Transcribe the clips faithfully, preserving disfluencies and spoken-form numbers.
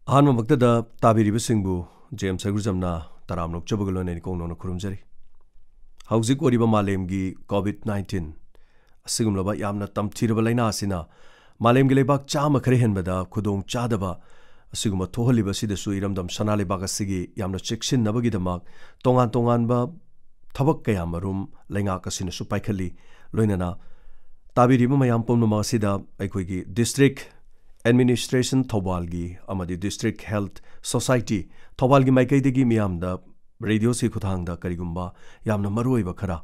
ꯑꯍꯥꯟꯕꯃꯛꯇꯗ ꯇꯥꯕꯤꯔꯤꯕꯁꯤꯡꯕꯨ James ꯁꯒꯨꯖꯝꯅ ꯇꯔꯥꯝꯅ ꯑꯣꯛꯆꯕꯒ ꯂꯣꯏꯅꯅ ꯏꯀꯣꯡ ꯅꯧꯅ ꯈꯨꯔꯨꯝꯖꯔꯤ꯫ ꯍꯧꯖꯤꯛ ꯑꯣꯏꯔꯤꯕ ꯃꯥꯂꯦꯝꯒꯤ ꯀꯣꯚꯤꯗ ꯅꯥꯏꯟꯇꯤꯟ ꯑꯁꯤꯒꯨꯝꯂꯕ ꯌꯥꯝꯅ ꯇꯝꯊꯤꯔꯕ ꯂꯥꯏꯅꯥ ꯑꯁꯤꯅ ꯃꯥꯂꯦꯝꯒꯤ ꯂꯩꯕꯥꯛ ꯆꯥꯝꯃ ꯈꯔ ꯍꯦꯟꯕꯗ ꯈꯨꯗꯣꯡ ꯆꯥꯗꯕ ꯑꯁꯤꯒꯨꯝꯕ ꯊꯣꯛꯍꯜꯂꯤꯕ ꯑꯁꯤꯗꯁꯨ ꯏꯔꯝꯗꯝ ꯁꯅꯥ ꯂꯩꯕꯥꯛ ꯑꯁꯤꯒꯤ ꯌꯥꯝꯅ ꯆꯦꯛꯁꯤꯟꯅꯕꯒꯤꯗꯃꯛ ꯇꯣꯉꯥꯟ ꯇꯣꯉꯥꯟꯕ ꯊꯕꯛ ꯀꯌꯥ ꯃꯔꯨꯝ ꯂꯩꯉꯥꯛ ꯑꯁꯤꯅꯁꯨ ꯄꯥꯏꯈꯠꯂꯤ꯫ ꯂꯣꯏꯅꯅ ꯇꯥꯕꯤꯔꯤꯕ ꯃꯌꯥꯝ ꯄꯨꯝꯅꯃꯛ ꯑꯁꯤꯗ ꯑꯩꯈꯣꯏꯒꯤ ꯗꯤꯁꯇ꯭ꯔꯤꯛ ꯑꯦꯗꯃꯤꯅꯤꯁꯇ꯭ꯔꯦꯁꯟ ꯊꯧꯕꯥꯜꯒꯤ ꯑꯃꯗꯤ ꯗꯤꯁꯇ꯭ꯔꯤꯛ ꯍꯦꯜꯊ ꯁꯣꯁꯥꯏꯇꯤ ꯊꯧꯕꯥꯜꯒꯤ ꯃꯥꯏꯀꯩꯗꯒꯤ ꯃꯤꯌꯥꯝꯗ ꯔꯦꯗꯤꯑꯣꯁꯤ ꯈꯨꯠꯊꯥꯡꯗ ꯀꯔꯤꯒꯨꯝꯕ ꯌꯥꯝꯅ ꯃꯔꯨꯑꯣꯏꯕ ꯈꯔ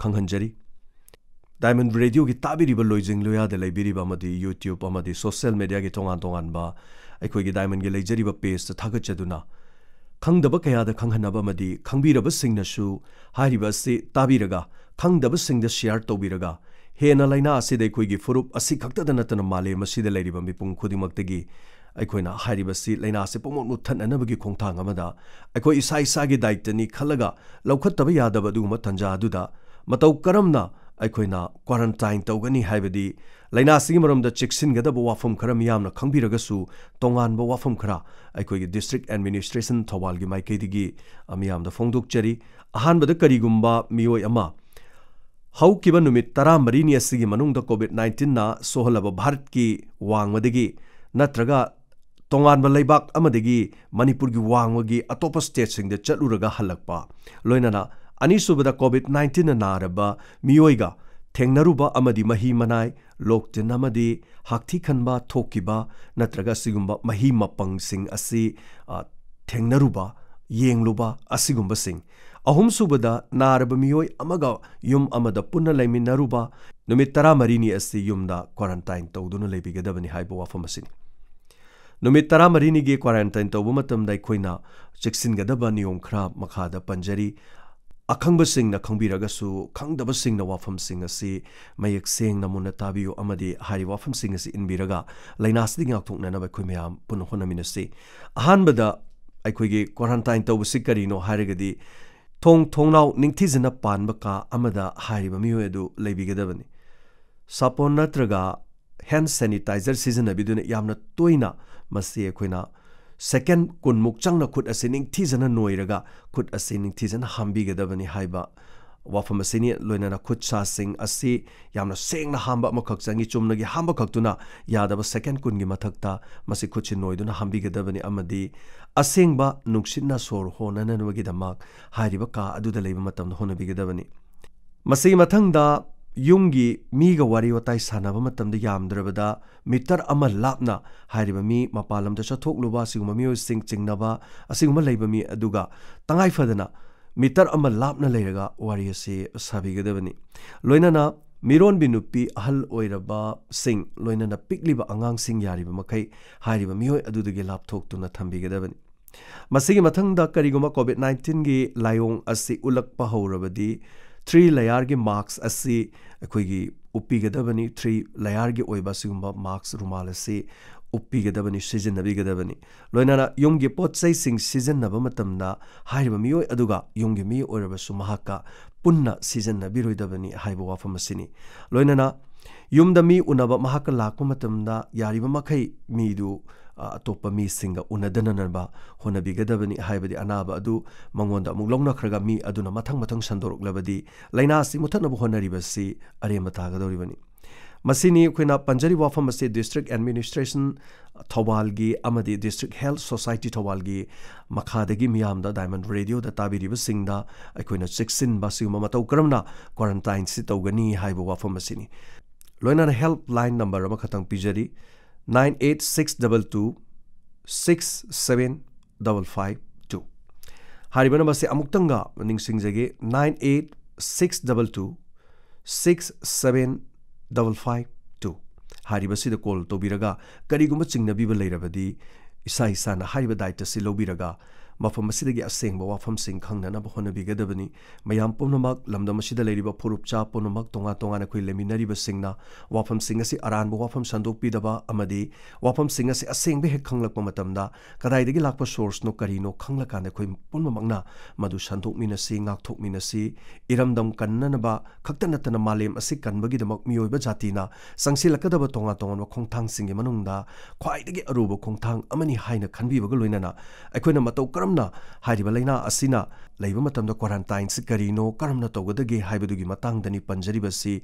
ꯈꯪꯍꯟꯖꯔꯤ꯫ ꯗꯥꯏꯃꯟ ꯔꯦꯗꯤꯑꯣꯒꯤ ꯇꯥꯕꯤꯔꯤꯕ ꯂꯣꯏꯖꯤꯡ ꯂꯣꯌꯥꯗ ꯂꯩꯕꯤꯔꯤꯕ ꯑꯃꯗꯤ YouTube ꯑꯃꯗꯤ ꯁꯣꯁꯤꯌꯦꯜ ꯃꯦꯗꯤꯌꯥꯒꯤ ꯇꯣꯉꯥꯟ ꯇꯣꯉꯥꯟꯕ ꯑꯩꯈꯣꯏꯒꯤ ꯗꯥꯏꯃꯟꯒꯤ ꯂꯩꯖꯔꯤꯕ ꯄꯦꯖꯇ ꯊꯥꯒꯠꯆꯗꯨꯅ ꯈꯪꯗꯕ ꯀꯌꯥꯗ ꯈꯪꯍꯟꯅꯕ ꯑꯃꯗꯤ ꯈꯪꯕꯤꯔꯕꯁꯤꯡꯅꯁꯨ ꯍꯥꯏꯔꯤꯕ ꯑꯁꯤ ꯇꯥꯕꯤꯔꯒ ꯈꯪꯗꯕꯁꯤꯡꯗ ꯁꯤꯌꯥꯔ ꯇꯧꯕꯤꯔꯒ ꯍꯦꯟꯅ ꯂꯥꯏꯅꯥ ꯑꯁꯤꯗ ꯑꯩꯈꯣꯏꯒꯤ ꯐꯨꯔꯨꯞ ꯑꯁꯤ ꯈꯛꯇꯗ ꯅꯠꯇꯅ ꯃꯥꯂꯦꯝ ꯑꯁꯤꯗ ꯂꯩꯔꯤꯕ ꯃꯤꯄꯨꯝ ꯈꯨꯗꯤꯡꯃꯛꯇꯒꯤ ꯑꯩꯈꯣꯏꯅ ꯍꯥꯏꯔꯤꯕꯁꯤ ꯂꯥꯏꯅꯥ ꯑꯁꯤ ꯄꯨꯝꯃꯛ ꯃꯨꯠꯊꯠꯅꯅꯕꯒꯤ ꯈꯣꯡꯊꯥꯡ ꯑꯃꯗ ꯑꯩꯈꯣꯏ ꯏꯁꯥ ꯏꯁꯥꯒꯤ ꯗꯥꯏꯇꯅꯤ ꯈꯜꯂꯒ ꯂꯧꯈꯠꯇꯕ ꯌꯥꯗꯕ ꯑꯗꯨꯒꯨꯝꯕ ꯇꯥꯟꯖꯥ ꯑꯗꯨꯗ ꯃꯇꯧ ꯀꯔꯝꯅ ꯑꯩꯈꯣꯏꯅ ꯀ꯭ꯋꯥꯔꯟꯇꯥꯏꯟ ꯇꯧꯒꯅꯤ ꯍꯥꯏꯕꯗꯤ ꯂꯥꯏꯅꯥ ꯑꯁꯤꯒꯤ ꯃꯔꯝꯗ ꯆꯦꯛꯁꯤꯟꯒꯗꯕ ꯋꯥꯐꯝ ꯈꯔ ꯃꯤꯌꯥꯝꯅ ꯈꯪꯕꯤꯔꯒꯁꯨ ꯇꯣꯉꯥꯟꯕ ꯋꯥꯐꯝ ꯈꯔ ꯑꯩꯈꯣꯏꯒꯤ ꯗꯤꯁꯇ꯭ꯔꯤꯛ ꯑꯦꯗꯃꯤꯅꯤꯁꯇ꯭ꯔꯦꯁꯟ ꯊꯧꯕꯥꯜꯒꯤ ꯃꯥꯏꯀꯩꯗꯒꯤ, ꯑ, ꯃꯤꯌꯥꯝꯗ ꯐꯣꯡꯗꯣꯛꯆꯔꯤ꯫ ꯑꯍꯥꯟꯕꯗ ꯀꯔꯤꯒꯨꯝꯕ ꯃꯤꯑꯣꯏ ꯑꯃ ꯍꯧꯈꯤꯕ ꯅꯨꯃꯤꯠ ꯇꯔꯥꯃꯔꯤꯅꯤ ꯑꯁꯤꯒꯤ ꯃꯅꯨꯡꯗ ꯀꯣꯚꯤꯗ ꯅꯥꯏꯟꯇꯤꯟꯅ ꯁꯣꯛꯍꯜꯂꯕ ꯚꯥꯔꯠꯀꯤ ꯋꯥꯡꯃꯗꯒꯤ ꯅꯠꯇ꯭ꯔꯒ ꯇꯣꯉꯥꯟꯕ ꯂꯩꯕꯥꯛ ꯑꯃꯗꯒꯤ ꯃꯅꯤꯄꯨꯔꯒꯤ ꯋꯥꯡꯃꯒꯤ ꯑꯇꯣꯞꯄ ꯁ꯭ꯇꯦꯠꯁꯤꯡꯗ ꯆꯠꯂꯨꯔꯒ ꯍꯜꯂꯛꯄ, ꯂꯣꯏꯅꯅ ꯑꯅꯤꯁꯨꯕꯗ ꯀꯣꯚꯤꯗ ꯅꯥꯏꯟꯇꯤꯟꯅ ꯅꯥꯔꯕ ꯃꯤꯑꯣꯏꯒ ꯊꯦꯡꯅꯔꯨꯕ ꯑꯃꯗꯤ ꯃꯍꯤ ꯃꯅꯥꯏ, ꯂꯣꯛ ꯇꯤꯟ ꯑꯃꯗꯤ ꯍꯥꯛꯊꯤ ꯈꯟꯕ ꯊꯣꯛꯈꯤꯕ ꯅꯠꯇ꯭ꯔꯒ ꯑꯁꯤꯒꯨꯝꯕ ꯃꯍꯤ ꯃꯄꯪꯁꯤꯡ ꯑꯁꯤ, ꯑ, ꯊꯦꯡꯅꯔꯨꯕ, ꯌꯦꯡꯂꯨꯕ ꯑꯁꯤꯒꯨꯝꯕꯁꯤꯡ꯫ ꯑꯍꯨꯝꯁꯨꯕꯗ ꯅꯥꯔꯕ ꯃꯤꯑꯣꯏ ꯑꯃꯒ ꯌꯨꯝ ꯑꯃꯗ ꯄꯨꯟꯅ ꯂꯩꯃꯤꯟꯅꯔꯨꯕ ꯅꯨꯃꯤꯠ ꯇꯔꯥꯃꯔꯤꯅꯤ ꯑꯁꯤ ꯌꯨꯝꯗ ꯀ꯭ꯋꯥꯔꯟꯇꯥꯏꯟ ꯇꯧꯗꯨꯅ ꯂꯩꯕꯤꯒꯗꯕꯅꯤ ꯍꯥꯏꯕ ꯋꯥꯐꯝ ꯑꯁꯤꯅꯤ꯫ ꯅꯨꯃꯤꯠ ꯇꯔꯥꯃꯔꯤꯅꯤꯒꯤ ꯀ꯭ꯋꯥꯔꯟꯇꯥꯏꯟ ꯇꯧꯕ ꯃꯇꯝꯗ ꯑꯩꯈꯣꯏꯅ ꯆꯦꯛꯁꯤꯟꯒꯗꯕ ꯅꯤꯌꯣꯝ ꯈꯔ ꯃꯈꯥꯗ ꯄꯟꯖꯔꯤ꯫ ꯑꯈꯪꯕꯁꯤꯡꯅ ꯈꯪꯕꯤꯔꯒꯁꯨ ꯈꯪꯗꯕꯁꯤꯡꯅ ꯋꯥꯐꯝꯁꯤꯡ ꯑꯁꯤ ꯃꯌꯦꯛ ꯁꯦꯡꯅ ꯃꯨꯟꯅ ꯇꯥꯕꯤꯌꯨ ꯑꯃꯗꯤ ꯍꯥꯏꯔꯤꯕ ꯋꯥꯐꯝꯁꯤꯡ ꯑꯁꯤ ꯏꯟꯕꯤꯔꯒ ꯂꯥꯏꯅꯥꯁꯤꯗꯒꯤ ꯉꯥꯛꯊꯣꯛꯅꯅꯕ ꯑꯩꯈꯣꯏ ꯃꯌꯥꯝ ꯄꯨꯟꯅ ꯍꯣꯠꯅꯃꯤꯟꯅꯁꯤ꯫ ꯑꯍꯥꯟꯕꯗ ꯑꯩꯈꯣꯏꯒꯤ ꯀ꯭ꯋꯥꯔꯟꯇꯥꯏꯟ ꯇꯧꯕꯁꯤ ꯀꯔꯤꯅꯣ ꯍꯥꯏꯔꯒꯗꯤ ꯊꯣꯡ ꯊꯣꯡꯅꯥꯎ ꯅꯤꯡꯊꯤꯖꯅ ꯄꯥꯟꯕ ꯀꯥ ꯑꯃꯗ ꯍꯥꯏꯔꯤꯕ ꯃꯤꯑꯣꯏ ꯑꯗꯨ ꯂꯩꯕꯤꯒꯗꯕꯅꯤ꯫ ꯁꯥꯄꯣꯟ ꯅꯠꯇ꯭ꯔꯒ ꯍꯦꯟ ꯁꯦꯅꯤꯇꯥꯏꯖꯔ ꯁꯤꯖꯤꯟꯅꯕꯤꯗꯨꯅ ꯌꯥꯝꯅ ꯇꯣꯏꯅ ꯃꯁꯤ ꯑꯩꯈꯣꯏꯅ ꯁꯦꯀꯦꯟ ꯀꯨꯟꯃꯨꯛ ꯆꯪꯅ ꯈꯨꯠ ꯑꯁꯤ ꯅꯤꯡꯊꯤꯖꯅ ꯅꯣꯏꯔꯒ ꯈꯨꯠ ꯑꯁꯤ ꯅꯤꯡꯊꯤꯖꯅ ꯍꯥꯝꯕꯤꯒꯗꯕꯅꯤ ꯍꯥꯏꯕ ꯋꯥꯐꯝ ꯑꯁꯤꯅꯤ꯫ ꯂꯣꯏꯅꯅ ꯈꯨꯠ ꯁꯥꯁꯤꯡ ꯑꯁꯤ ꯌꯥꯝꯅ ꯁꯦꯡꯅ ꯍꯥꯝꯕ ꯑꯃꯈꯛ ꯆꯪꯏ꯫ ꯆꯨꯝꯅꯒꯤ ꯍꯥꯝꯕ ꯈꯛꯇꯨꯅ ꯌꯥꯗꯕ, ꯁꯦꯀꯦꯟ ꯀꯨꯟꯒꯤ ꯃꯊꯛꯇ ꯃꯁꯤ ꯈꯨꯠꯁꯤ ꯅꯣꯏꯗꯨꯅ ꯍꯥꯝꯕꯤꯒꯗꯕꯅꯤ꯫ ꯑꯃꯗꯤ ꯑꯁꯦꯡꯕ ꯅꯨꯡꯁꯤꯠꯅ ꯁꯣꯔ ꯍꯣꯟꯅꯅꯕꯒꯤꯗꯃꯛ ꯍꯥꯏꯔꯤꯕ ꯀꯥ ꯑꯗꯨꯗ ꯂꯩꯕ ꯃꯇꯝꯗ ꯍꯣꯠꯅꯕꯤꯒꯗꯕꯅꯤ꯫ ꯃꯁꯤꯒꯤ ꯃꯊꯪꯗ ꯌꯨꯝꯒꯤ ꯃꯤꯒ ꯋꯥꯔꯤ ꯋꯥꯇꯥꯏ ꯁꯥꯟꯅꯕ ꯃꯇꯝꯗ ꯌꯥꯝꯗ꯭ꯔꯕꯗ ꯃꯤꯇꯔ ꯑꯃ ꯂꯥꯞꯅ ꯍꯥꯏꯔꯤꯕ ꯃꯤ ꯃꯄꯥꯟ ꯂꯝꯗ ꯆꯠꯊꯣꯛꯂꯨꯕ ꯑꯁꯤꯒꯨꯝꯕ ꯃꯤꯑꯣꯏꯁꯤꯡ ꯆꯤꯡꯅꯕ ꯑꯁꯤꯒꯨꯝꯕ ꯂꯩꯕ ꯃꯤ ꯑꯗꯨꯒ ꯇꯉꯥꯏ ꯐꯗꯅ ꯃꯤꯇꯔ ꯑꯃ ꯂꯥꯞꯅ ꯂꯩꯔꯒ ꯋꯥꯔꯤ ꯑꯁꯤ ꯁꯥꯕꯤꯒꯗꯕꯅꯤ꯫ ꯂꯣꯏꯅꯅ ꯃꯤꯔꯣꯟꯕꯤ ꯅꯨꯄꯤ, ꯑꯍꯜ ꯑꯣꯏꯔꯕꯁꯤꯡ, ꯂꯣꯏꯅꯅ ꯄꯤꯛꯂꯤꯕ ꯑꯉꯥꯡꯁꯤꯡ ꯌꯥꯔꯤꯕ ꯃꯈꯩ ꯍꯥꯏꯔꯤꯕ ꯃꯤꯑꯣꯏ ꯑꯗꯨꯗꯒꯤ ꯂꯥꯞꯊꯣꯛꯇꯨꯅ ꯊꯝꯕꯤꯒꯗꯕꯅꯤ꯫ ꯃꯁꯤꯒꯤ ꯃꯊꯪꯗ ꯀꯔꯤꯒꯨꯝꯕ ꯀꯣꯚꯤꯗ ꯅꯥꯏꯟꯇꯤꯟꯒꯤ ꯂꯥꯏꯑꯣꯡ ꯑꯁꯤ ꯎꯠꯂꯛꯄ ꯍꯧꯔꯕꯗꯤ, ꯊ꯭ꯔꯤ ꯂꯦꯌꯔꯒꯤ ꯃꯥꯛꯁ ꯑꯁꯤ ꯑꯩꯈꯣꯏꯒꯤ ꯎꯞꯄꯤꯒꯗꯕꯅꯤ꯫ ꯊ꯭ꯔꯤ ꯂꯦꯌꯔꯒꯤ ꯑꯣꯏꯕ ꯑꯁꯤꯒꯨꯝꯕ ꯃꯥꯛꯁ, ꯔꯨꯃꯥꯜ ꯑꯁꯤ ꯎꯞꯄꯤꯒꯗꯕꯅꯤ, ꯁꯤꯖꯤꯟꯅꯕꯤꯒꯗꯕꯅꯤ꯫ ꯂꯣꯏꯅꯅ ꯌꯨꯝꯒꯤ ꯄꯣꯠ ꯆꯩꯁꯤꯡ ꯁꯤꯖꯤꯟꯅꯕ ꯃꯇꯝꯗ ꯍꯥꯏꯔꯤꯕ ꯃꯤꯑꯣꯏ ꯑꯗꯨꯒ ꯌꯨꯝꯒꯤ ꯃꯤ ꯑꯣꯏꯔꯕꯁꯨ ꯃꯍꯥꯛꯀ ꯄꯨꯟꯅ ꯁꯤꯖꯤꯟꯅꯕꯤꯔꯣꯏꯗꯕꯅꯤ ꯍꯥꯏꯕ ꯋꯥꯐꯝ ꯑꯁꯤꯅꯤ꯫ ꯂꯣꯏꯅꯅ ꯌꯨꯝꯗ ꯃꯤ ꯎꯅꯕ ꯃꯍꯥꯛꯀ ꯂꯥꯛꯄ ꯃꯇꯝꯗ ꯌꯥꯔꯤꯕ ꯃꯈꯩ ꯃꯤꯗꯨ, ꯑ, ꯑꯇꯣꯞꯄ ꯃꯤꯁꯤꯡꯒ ꯎꯅꯗꯅꯅꯕ ꯍꯣꯠꯅꯕꯤꯒꯗꯕꯅꯤ꯫ ꯍꯥꯏꯕꯗꯤ ꯑꯅꯥꯕ ꯑꯗꯨ ꯃꯉꯣꯟꯗ ꯑꯃꯨꯛ ꯂꯧꯅꯈ꯭ꯔꯒ ꯃꯤ ꯑꯗꯨꯅ ꯃꯊꯪ ꯃꯊꯪ ꯁꯟꯗꯣꯔꯛꯂꯕꯗꯤ ꯂꯥꯏꯅꯥ ꯑꯁꯤ ꯃꯨꯊꯠꯅꯕ ꯍꯣꯠꯅꯔꯤꯕꯁꯤ ꯑꯔꯦꯝꯕ ꯇꯥꯒꯗꯧꯔꯤꯕꯅꯤ꯫ ꯃꯁꯤꯅꯤ ꯑꯩꯈꯣꯏꯅ ꯄꯟꯖꯔꯤꯕ ꯋꯥꯐꯝ ꯑꯁꯤ ꯗꯤꯁꯇ꯭ꯔꯤꯛ ꯑꯦꯗꯃꯤꯅꯤꯁꯇ꯭ꯔꯦꯁꯟ ꯊꯧꯕꯥꯜꯒꯤ ꯑꯃꯗꯤ ꯗꯤꯁꯇ꯭ꯔꯤꯛ ꯍꯦꯜꯊ ꯁꯣꯁꯥꯏꯇꯤ ꯊꯧꯕꯥꯜꯒꯤ ꯃꯈꯥꯗꯒꯤ ꯃꯤꯌꯥꯝꯗ ꯗꯥꯏꯃꯟ ꯔꯦꯗꯤꯑꯣꯗ ꯇꯥꯕꯤꯔꯤꯕꯁꯤꯡꯗ ꯑꯩꯈꯣꯏꯅ ꯆꯦꯛꯁꯤꯟꯕ ꯑꯁꯤꯒꯨꯝꯕ ꯃꯇꯧ ꯀꯔꯝꯅ ꯀ꯭ꯋꯥꯔꯟꯇꯥꯏꯟꯁꯤ ꯇꯧꯒꯅꯤ ꯍꯥꯏꯕ ꯋꯥꯐꯝ ꯑꯁꯤꯅꯤ꯫ ꯂꯣꯏꯅꯅ ꯍꯦꯜꯞ ꯂꯥꯏꯟ ꯅꯝꯕꯔ ꯑꯃꯈꯛꯇꯪ ꯄꯤꯖꯔꯤ, nine eight six double two six seven double five two꯫ ꯍꯥꯏꯔꯤꯕ ꯅꯝꯕꯔꯁꯦ ꯑꯃꯨꯛꯇꯪꯒ ꯅꯤꯡꯁꯤꯡꯖꯒꯦ, nine eight six double two six seven double five two꯫ ꯍꯥꯏꯔꯤꯕꯁꯤꯗ ꯀꯣꯜ ꯇꯧꯕꯤꯔꯒ ꯀꯔꯤꯒꯨꯝꯕ ꯆꯤꯡꯅꯕꯤꯕ ꯂꯩꯔꯕꯗꯤ ꯏꯁꯥ ꯏꯁꯥꯅ ꯍꯥꯏꯔꯤꯕ ꯗꯥꯏꯇ ꯑꯁꯤ ꯂꯧꯕꯤꯔꯒ ꯃꯐꯝ ꯑꯁꯤꯗꯒꯤ ꯑꯁꯦꯡꯕ ꯋꯥꯐꯝꯁꯤꯡ ꯈꯪꯅꯅꯕ ꯍꯣꯠꯅꯕꯤꯒꯗꯕꯅꯤ꯫ ꯃꯌꯥꯝ ꯄꯨꯝꯅꯃꯛ, ꯂꯝꯗꯝ ꯑꯁꯤꯗ ꯂꯩꯔꯤꯕ ꯐꯨꯔꯨꯞꯆꯥ ꯄꯨꯝꯅꯃꯛ, ꯇꯣꯉꯥꯟ ꯇꯣꯉꯥꯟꯅ ꯑꯩꯈꯣꯏ ꯂꯩꯃꯤꯟꯅꯔꯤꯕꯁꯤꯡꯅ ꯋꯥꯐꯝꯁꯤꯡ ꯑꯁꯤ ꯑꯔꯥꯟꯕ ꯋꯥꯐꯝ ꯁꯟꯗꯣꯛꯄꯤꯗꯕ ꯑꯃꯗꯤ ꯋꯥꯐꯝꯁꯤꯡ ꯑꯁꯤ ꯑꯁꯦꯡꯕ ꯍꯦꯛ ꯈꯪꯂꯛꯄ ꯃꯇꯝꯗ ꯀꯗꯥꯏꯗꯒꯤ ꯂꯥꯛꯄ source ꯅꯣ, ꯀꯔꯤꯅꯣ ꯈꯪꯂꯀꯥꯟꯗ ꯑꯩꯈꯣꯏ ꯄꯨꯝꯅꯃꯛꯅ ꯃꯗꯨ ꯁꯟꯗꯣꯛꯃꯤꯟꯅꯁꯤ, ꯉꯥꯛꯊꯣꯛꯃꯤꯟꯅꯁꯤ꯫ ꯏꯔꯝꯗꯝ ꯀꯟꯅꯅꯕ ꯈꯛꯇ ꯅꯠꯇꯅ ꯃꯥꯂꯦꯝ ꯑꯁꯤ ꯀꯟꯕꯒꯤꯗꯃꯛ ꯃꯤꯑꯣꯏꯕ ꯖꯥꯇꯤꯅ ꯆꯪꯁꯤꯜꯂꯛꯀꯗꯕ ꯇꯣꯉꯥꯟ ꯇꯣꯉꯥꯟꯕ ꯈꯣꯡꯊꯥꯡꯁꯤꯡꯒꯤ ꯃꯅꯨꯡꯗ ꯈ꯭ꯋꯥꯏꯗꯒꯤ ꯑꯔꯨꯕ ꯈꯣꯡꯊꯥꯡ ꯑꯃꯅꯤ ꯍꯥꯏꯅ ꯈꯟꯕꯤꯕꯒ ꯂꯣꯏꯅꯅ ꯑꯩꯈꯣꯏꯅ ꯃꯇꯧ ꯀꯔꯝꯅ ꯍꯥꯏꯔꯤꯕ ꯂꯥꯏꯅꯥ ꯑꯁꯤꯅ ꯂꯩꯕ ꯃꯇꯝꯗ quarantine ꯁꯤ ꯀꯔꯤꯅꯣ, ꯀꯔꯝꯅ ꯇꯧꯒꯗꯒꯦ ꯍꯥꯏꯕꯗꯨꯒꯤ ꯃꯇꯥꯡꯗꯅꯤ ꯄꯟꯖꯔꯤꯕꯁꯤ꯫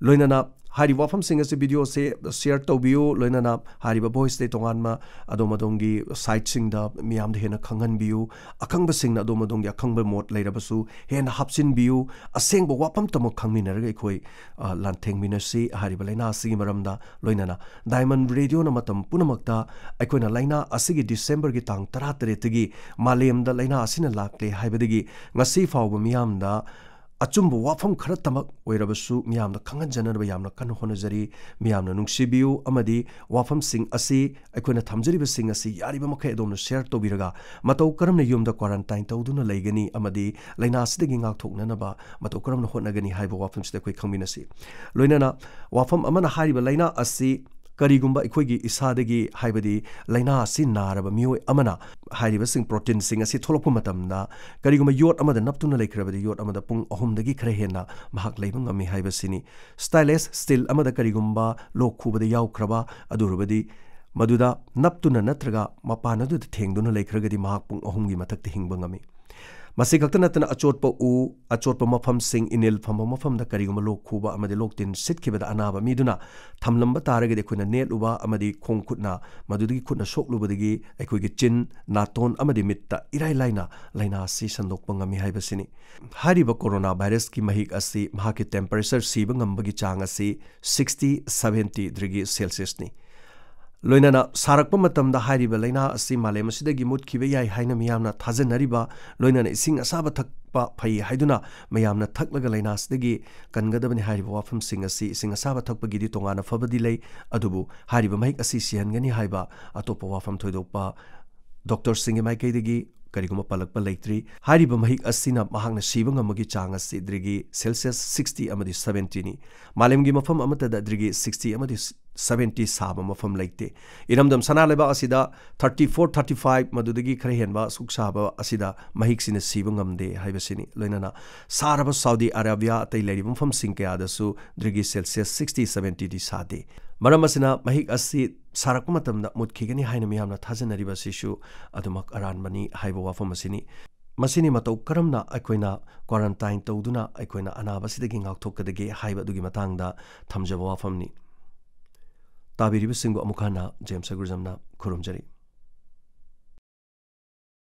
ꯂꯣꯏꯅꯅ ꯍꯥꯏꯔꯤꯕ ꯋꯥꯐꯝꯁꯤꯡ ꯑꯁꯤ video ꯁꯦ share ꯇꯧꯕꯤꯌꯨ, ꯂꯣꯏꯅꯅ ꯍꯥꯏꯔꯤꯕ voice ꯇꯩ ꯇꯣꯉꯥꯟꯕ ꯑꯗꯣꯝ ꯑꯗꯣꯝꯒꯤ site ꯁꯤꯡꯗ ꯃꯤꯌꯥꯝꯗ ꯍꯦꯟꯅ ꯈꯪꯍꯟꯕꯤꯌꯨ꯫ ꯑꯈꯪꯕꯁꯤꯡꯅ ꯑꯗꯣꯝ ꯑꯗꯣꯝꯒꯤ ꯑꯈꯪꯕ ꯃꯣꯠ ꯂꯩꯔꯕꯁꯨ ꯍꯦꯟꯅ ꯍꯥꯞꯆꯤꯟꯕꯤꯌꯨ꯫ ꯑꯁꯦꯡꯕ ꯋꯥꯐꯝꯇꯃꯛ ꯈꯪꯃꯤꯟꯅꯔꯒ ꯑꯩꯈꯣꯏ, ꯑ, ꯂꯥꯟꯊꯦꯡꯃꯤꯟꯅꯁꯤ ꯍꯥꯏꯔꯤꯕ ꯂꯥꯏꯅꯥ ꯑꯁꯤꯒꯤ ꯃꯔꯝꯗ꯫ ꯂꯣꯏꯅꯅ Diamond Radio ꯅ ꯃꯇꯝ ꯄꯨꯝꯅꯃꯛꯇ ꯑꯩꯈꯣꯏꯅ ꯂꯥꯏꯅꯥ ꯑꯁꯤꯒꯤ December ꯒꯤ ꯇꯥꯡ ꯇꯔꯥꯇꯔꯦꯠꯇꯒꯤ ꯃꯥꯂꯦꯝꯗ ꯂꯥꯏꯅꯥ ꯑꯁꯤꯅ ꯂꯥꯛꯂꯦ ꯍꯥꯏꯕꯗꯒꯤ ꯉꯁꯤ ꯐꯥꯎꯕ ꯃꯤꯌꯥꯝꯗ ꯑꯆꯨꯝꯕ ꯋꯥꯐꯝ ꯈꯔꯇꯃꯛ ꯑꯣꯏꯔꯕꯁꯨ ꯃꯤꯌꯥꯝꯅ ꯈꯪꯍꯟꯖꯅꯅꯕ ꯌꯥꯝꯅ ꯀꯟꯅ ꯍꯣꯠꯅꯖꯔꯤ꯫ ꯃꯤꯌꯥꯝꯅ ꯅꯨꯡꯁꯤꯕꯤꯌꯨ ꯑꯃꯗꯤ ꯋꯥꯐꯝꯁꯤꯡ ꯑꯁꯤ, ꯑꯩꯈꯣꯏꯅ ꯊꯝꯖꯔꯤꯕꯁꯤꯡ ꯑꯁꯤ ꯌꯥꯔꯤꯕ ꯃꯈꯩ ꯑꯗꯣꯝꯅ share ꯇꯧꯕꯤꯔꯒ ꯃꯇꯧ ꯀꯔꯝꯅ ꯌꯨꯝꯗ quarantine ꯇꯧꯗꯨꯅ ꯂꯩꯒꯅꯤ ꯑꯃꯗꯤ ꯂꯥꯏꯅꯥ ꯑꯁꯤꯗꯒꯤ ꯉꯥꯛꯊꯣꯛꯅꯅꯕ ꯃꯇꯧ ꯀꯔꯝꯅ ꯍꯣꯠꯅꯒꯅꯤ ꯍꯥꯏꯕ ꯋꯥꯐꯝꯁꯤꯗ ꯑꯩꯈꯣꯏ ꯈꯪꯃꯤꯟꯅꯁꯤ꯫ ꯂꯣꯏꯅꯅ ꯋꯥꯐꯝ ꯑꯃꯅ, ꯍꯥꯏꯔꯤꯕ ꯂꯥꯏꯅꯥ ꯑꯁꯤ ꯀꯔꯤꯒꯨꯝꯕ ꯑꯩꯈꯣꯏꯒꯤ ꯏꯁꯥꯗꯒꯤ, ꯍꯥꯏꯕꯗꯤ ꯂꯥꯏꯅꯥ ꯑꯁꯤ ꯅꯥꯔꯕ ꯃꯤꯑꯣꯏ ꯑꯃꯅ ꯍꯥꯏꯔꯤꯕꯁꯤꯡ protein ꯁꯤꯡ ꯑꯁꯤ ꯊꯣꯛꯂꯛꯄ ꯃꯇꯝꯗ ꯀꯔꯤꯒꯨꯝꯕ ꯌꯣꯠ ꯑꯃꯗ ꯅꯞꯇꯨꯅ ꯂꯩꯈ꯭ꯔꯕꯗꯤ ꯌꯣꯠ ꯑꯃꯗ ꯄꯨꯡ ꯑꯍꯨꯝꯗꯒꯤ ꯈꯔ ꯍꯦꯟꯅ ꯃꯍꯥꯛ ꯂꯩꯕ ꯉꯝꯃꯤ ꯍꯥꯏꯕꯁꯤꯅꯤ꯫ Stainless steel ꯑꯃꯗ ꯀꯔꯤꯒꯨꯝꯕ ꯂꯣꯛ ꯈꯨꯕꯗ ꯌꯥꯎꯈ꯭ꯔꯕ ꯑꯗꯨ ꯑꯣꯏꯔꯕꯗꯤ ꯃꯗꯨꯗ ꯅꯞꯇꯨꯅ ꯅꯠꯇ꯭ꯔꯒ ꯃꯄꯥꯟ ꯑꯗꯨꯗ ꯊꯦꯡꯗꯨꯅ ꯂꯩꯈ꯭ꯔꯒꯗꯤ ꯃꯍꯥꯛ ꯄꯨꯡ ꯑꯍꯨꯝꯒꯤ ꯃꯊꯛꯇ ꯍꯤꯡꯕ ꯉꯝꯃꯤ꯫ ꯃꯁꯤ ꯈꯛꯇ ꯅꯠꯇꯅ ꯑꯆꯣꯠꯄ ꯎ, ꯑꯆꯣꯠꯄ ꯃꯐꯝꯁꯤꯡ, ꯏꯅꯤꯜ ꯐꯝꯕ ꯃꯐꯝꯗ ꯀꯔꯤꯒꯨꯝꯕ ꯂꯣꯛ ꯈꯨꯕ ꯑꯃꯗꯤ ꯂꯣꯛ ꯇꯤꯟ ꯁꯤꯠꯈꯤꯕꯗ ꯑꯅꯥꯕ ꯃꯤꯗꯨꯅ ꯊꯝꯂꯝꯕ ꯇꯥꯔꯒꯗꯤ ꯑꯩꯈꯣꯏꯅ ꯅꯦꯠꯂꯨꯕ ꯑꯃꯗꯤ ꯈꯣꯡ ꯈꯨꯠꯅ ꯃꯗꯨꯗꯒꯤ ꯈꯨꯠꯅ ꯁꯣꯛꯂꯨꯕꯗꯒꯤ ꯑꯩꯈꯣꯏꯒꯤ ꯆꯤꯟ, ꯅꯥꯇꯣꯟ ꯑꯃꯗꯤ ꯃꯤꯠꯇ ꯏꯔꯥꯏ ꯂꯥꯏꯅ ꯂꯥꯏꯅꯥ ꯑꯁꯤ ꯁꯟꯗꯣꯛꯄ ꯉꯝꯃꯤ ꯍꯥꯏꯕꯁꯤꯅꯤ꯫ ꯍꯥꯏꯔꯤꯕ corona virus ꯀꯤ ꯃꯍꯤꯛ ꯑꯁꯤ ꯃꯍꯥꯛꯀꯤ temperature ꯁꯤꯕ ꯉꯝꯕꯒꯤ ꯆꯥꯡ ꯑꯁꯤ sixty, seventy degree Celsius ꯅꯤ꯫ ꯂꯣꯏꯅꯅ ꯁꯥꯔꯛꯄ ꯃꯇꯝꯗ ꯍꯥꯏꯔꯤꯕ ꯂꯥꯏꯅꯥ ꯑꯁꯤ ꯃꯥꯂꯦꯝ ꯑꯁꯤꯗꯒꯤ ꯃꯨꯠꯈꯤꯕ ꯌꯥꯏ ꯍꯥꯏꯅ ꯃꯤꯌꯥꯝꯅ ꯊꯥꯖꯅꯔꯤꯕ, ꯂꯣꯏꯅꯅ ꯏꯁꯤꯡ ꯑꯁꯥꯕ ꯊꯛꯄ ꯐꯩ ꯍꯥꯏꯗꯨꯅ ꯃꯌꯥꯝꯅ ꯊꯛꯂꯒ ꯂꯥꯏꯅꯥ ꯑꯁꯤꯗꯒꯤ ꯀꯟꯒꯗꯕꯅꯤ ꯍꯥꯏꯔꯤꯕ ꯋꯥꯐꯝꯁꯤꯡ ꯑꯁꯤ, ꯏꯁꯤꯡ ꯑꯁꯥꯕ ꯊꯛꯄꯒꯤꯗꯤ ꯇꯣꯉꯥꯟꯅ ꯐꯕꯗꯤ ꯂꯩ, ꯑꯗꯨꯕꯨ ꯍꯥꯏꯔꯤꯕ ꯃꯍꯤꯛ ꯑꯁꯤ ꯁꯤꯍꯟꯒꯅꯤ ꯍꯥꯏꯕ ꯑꯇꯣꯞꯄ ꯋꯥꯐꯝ ꯊꯣꯏꯗꯣꯛꯄ ꯗꯣꯛꯇꯔꯁꯤꯡꯒꯤ ꯃꯥꯏꯀꯩꯗꯒꯤ ꯀꯔꯤꯒꯨꯝꯕ ꯄꯜꯂꯛꯄ ꯂꯩꯇ꯭ꯔꯤ꯫ ꯍꯥꯏꯔꯤꯕ ꯃꯍꯤꯛ ꯑꯁꯤꯅ ꯃꯍꯥꯛꯅ ꯁꯤꯕ ꯉꯝꯕꯒꯤ ꯆꯥꯡ ꯑꯁꯤ ꯗꯤꯒ꯭ꯔꯤ ꯁꯦꯜꯁꯤꯌꯁ ꯁꯤꯛꯁꯇꯤ ꯑꯃꯗꯤ ꯁꯕꯦꯟꯇꯤꯅꯤ꯫ ꯃꯥꯂꯦꯝꯒꯤ ꯃꯐꯝ ꯑꯃꯠꯇꯗ ꯗꯤꯒ꯭ꯔꯤ ꯁꯤꯛꯁꯇꯤ ꯑꯃꯗꯤ ꯁꯕꯦꯟꯇꯤ ꯁꯥꯕ ꯃꯐꯝ ꯂꯩꯇꯦ꯫ ꯏꯔꯝꯗꯝ ꯁꯅꯥ ꯂꯩꯕꯥꯛ ꯑꯁꯤꯗ ꯊꯥꯔꯇꯤ ꯐꯣꯔ, ꯊꯥꯔꯇꯤ ꯐꯥꯏꯚ, ꯃꯗꯨꯗꯒꯤ ꯈꯔ ꯍꯦꯟꯕ ꯑꯁꯨꯛ ꯁꯥꯕ ꯑꯁꯤꯗ ꯃꯍꯤꯛꯁꯤꯅ ꯁꯤꯕ ꯉꯝꯗꯦ ꯍꯥꯏꯕꯁꯤꯅꯤ꯫ ꯂꯣꯏꯅꯅ ꯁꯥꯔꯕ ꯁꯥꯎꯗꯤ ꯑꯔꯥꯕꯤꯌꯥ ꯑꯇꯩ ꯂꯩꯔꯤꯕ ꯃꯐꯝꯁꯤꯡ ꯀꯌꯥꯗꯁꯨ ꯗꯤꯒ꯭ꯔꯤ ꯁꯦꯜꯁꯤꯌꯁ ꯁꯤꯛꯁꯇꯤ, ꯁꯕꯦꯟꯇꯤꯗꯤ ꯁꯥꯗꯦ꯫ ꯃꯔꯝ ꯑꯁꯤꯅ ꯃꯍꯤꯛ ꯑꯁꯤ ꯁꯥꯔꯛꯄ ꯃꯇꯝꯗ ꯃꯨꯠꯈꯤꯒꯅꯤ ꯍꯥꯏꯅ ꯃꯤꯌꯥꯝꯅ ꯊꯥꯖꯅꯔꯤꯕ ꯑꯁꯤꯁꯨ ꯑꯗꯨꯃꯛ ꯑꯔꯥꯟꯕꯅꯤ ꯍꯥꯏꯕ ꯋꯥꯐꯝ ꯑꯁꯤꯅꯤ꯫ ꯃꯁꯤꯅꯤ ꯃꯇꯧ ꯀꯔꯝꯅ ꯑꯩꯈꯣꯏꯅ ꯀ꯭ꯋꯥꯔꯟꯇꯥꯏꯟ ꯇꯧꯗꯨꯅ ꯑꯩꯈꯣꯏꯅ ꯑꯅꯥꯕꯁꯤꯗꯒꯤ ꯉꯥꯛꯊꯣꯛꯀꯗꯒꯦ ꯍꯥꯏꯕ ꯑꯗꯨꯒꯤ ꯃꯇꯥꯡꯗ ꯊꯝꯖꯕ ꯋꯥꯐꯝꯅꯤ꯫ ꯇꯥꯕꯤꯔꯤꯕꯁꯤꯡꯕꯨ ꯑꯃꯨꯛ ꯍꯟꯅ ꯖꯦꯝꯁ ꯑꯒ꯭ꯔꯖꯝꯅ ꯈꯨꯔꯨꯝꯖꯔꯤ꯫